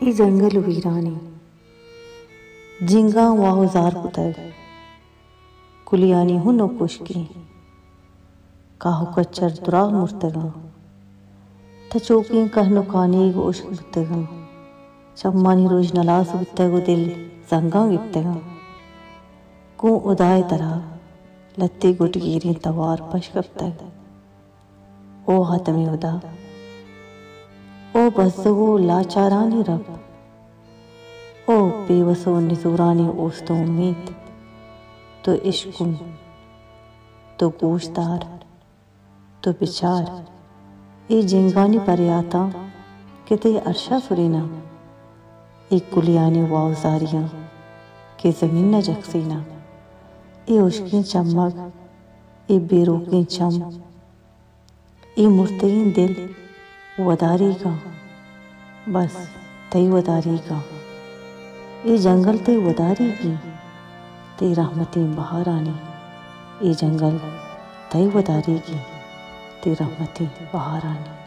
اے جنگل ویرانیں، جنگاں واہ ءُ زار کتگ، کلیانی ہنک ہشکیں، کاہ ءُ کچر دراہ مرتگاں، تچوکیں کہن ءُ کانیگ ہشک بوتگاں، چمانی رژن ہلاس بوتگ ءُ دل زنگاں گپتگاں۔ گوں ہدائے ترا لھتے گٹگیریں توار پش کپتگ۔ او حاتمیں ہدا! او بزگ ءُ لاچارانی رب! او بے وس ءُ نزورانی اوست ءُ امیت! تو اشکن، تو گوشدار، تو بچار، اے جنگانی پریاتاں کہ تئی ارشا سریناں، اے کلیانی واہ ءُ زاریاں کہ زمین ءَ جکسیناں، اے ہشکیں چمگ، اے بے روکیں چم، اے مرتگیں دل وداریگاں، بس تئی وداریگاں۔ اے جنگل تئی وداریگیں، تئی رحمتیں بہارانی۔ اے جنگل تئی وداریگیں، تئی رحمتیں بہارانی۔